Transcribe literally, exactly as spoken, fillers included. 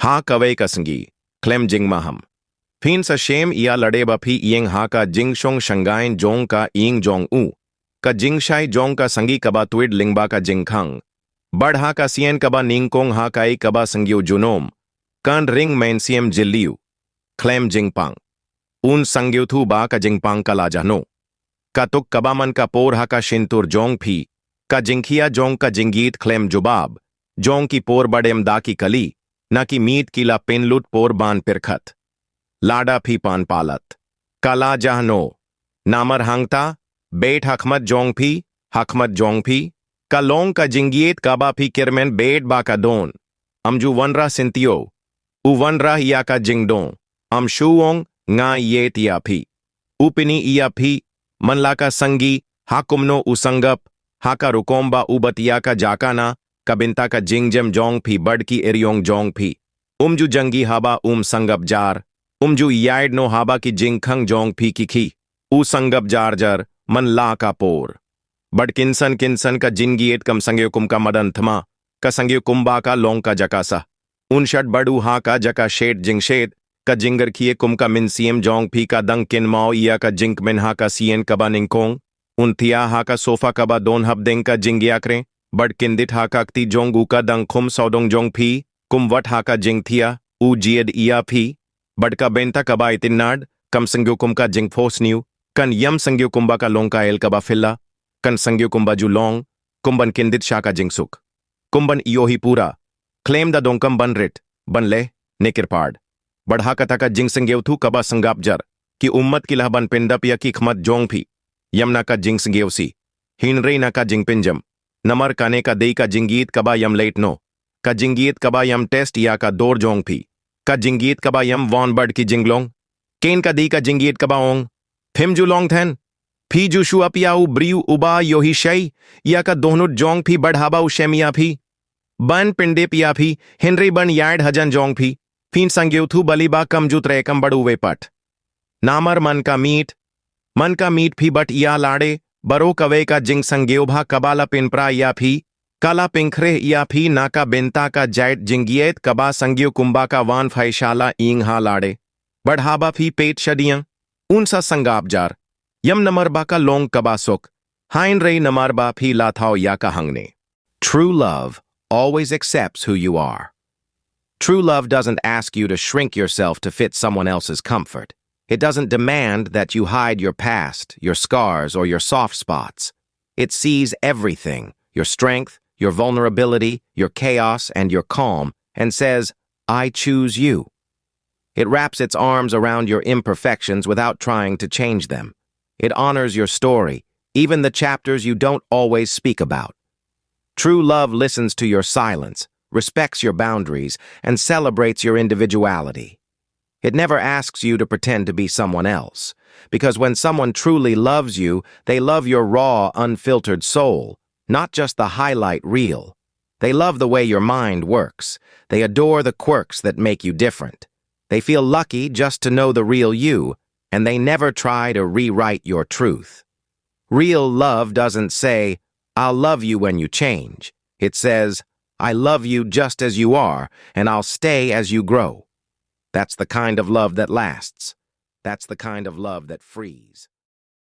Ha kawei ka sngi, khlem jingmaham. Phin sa shem ïa lade ba phi ïeng ha ka jingshong shangaiñ jong ka ïing jong u. Ka jingshai jong ka sngi kaba tuid lyngba ka jingkhang. Bad ha ka sien kaba nyngkong ha kaei kaba sngewjunom. Kan ring mynsiem jylliew. Khlem jingpang. Un sngewthuh ba ka jingpang ka la jahno. Ka tuk kaba man ka por ha ka shyntur jong phi. Ka jingkhia jong ka jingïeit khlem jubab. Jong ki por ba dem da ki kali. Na ki miet ki la pynlut por ban pyrkhat. Lada phi pan palat. Ka la jahno. Namar hangta, beit ha khmat jong phi, ha khmat jong phi. Ka long ka jingïeit kaba phi kyrmen beit ba ka don. Ym ju wanrah syntiew. U wanrah ïa ka jingdon. Ym shu ong, nga ïeit ïa phi. U pyni ïa phi, man la ka sngi, ha kumno u sngap, ha ka rukom ba u bat ïa ka jaka na, ka bynta ka jingjem jong phi bad ki eriong jong phi. Um ju jngi haba um sngap jar, um ju ïaid noh haba ki jingkhang jong phi ki khih. U sngap jar jar, man la ka por. Bad kynsan kynsan ka jingïeit kam sngewkum ka madan thma, ka sngewkum ba ka long ka jaka sah. Un shad bad u ha ka jaka shet jingshet, ka jingkyrkhu kum ka mynsiem jong phi ka dang kynmaw ïa ka jingkmen ha ka sien kaba nyngkong. Un thiah ha ka sofa kaba don hapdeng ka jingïakren, bad kyndit ha ka kti jong u ka dang khum sawdong jong phi, kum wat ha ka jingthiah, u jied ïa phi. Bad ka bynta kaba itynnad, kam sngewkum ka jingphohsniew, kan ym sngewkum ba ka long ka el kaba phylla, kan sngewkum ba ju long, kum ban kyndit sha ka jingsuk. Kum ban ïohi pura. Khlem da donkam ban rit, ban leh, ne kyrpad. Bad ha kata ka jingsngewthuh kaba sngap jar, ki ummat ki lah ban pyndap ïa ki khmat jong phi. Ym na ka jingsngewsih. Hynrei na ka jingpynjem. Namar kane ka dei ka jingïeit kaba ym leit noh. Ka jingïeit kaba ym test ïa ka dur jong phi. Ka jingïeit kaba ym wan bad ki jinglong. Ken ka dei ka jingïeit kaba ong. Phim ju long than. Phi ju shu ap ïa u briew uba ïohi shai, ïa ka dohnud jong phi bad haba u shem ïa phi. Ban pyndep ïa phi, hynrei ban ïaid hajan jong phi, phin sngewthuh balei ba kam ju treikam bad uwei pat. Namar man ka miet, man ka miet phi bat ïa lade, baroh kawei ka jingsngewbha kaba la pynpra ïa phi, ka la pynkhreh ïa phi na ka bynta ka jait jingïeit kaba sngewkum ba ka wan phai sha la ïing ha lade. Bad haba phi peit shadien, un sa sngap jar. Ym namar ba ka long kaba suk, hynrei namar ba phi la thaw ïa ka hangne. True love always accepts who you are. True love doesn't ask you to shrink yourself to fit someone else's comfort. It doesn't demand that you hide your past, your scars, or your soft spots. It sees everything, your strength, your vulnerability, your chaos, and your calm, and says, "I choose you." It wraps its arms around your imperfections without trying to change them. It honors your story, even the chapters you don't always speak about. True love listens to your silence, respects your boundaries, and celebrates your individuality. It never asks you to pretend to be someone else, because when someone truly loves you, they love your raw, unfiltered soul, not just the highlight reel. They love the way your mind works. They adore the quirks that make you different. They feel lucky just to know the real you, and they never try to rewrite your truth. Real love doesn't say, "I'll love you when you change." It says, "I love you just as you are, and I'll stay as you grow." That's the kind of love that lasts. That's the kind of love that frees.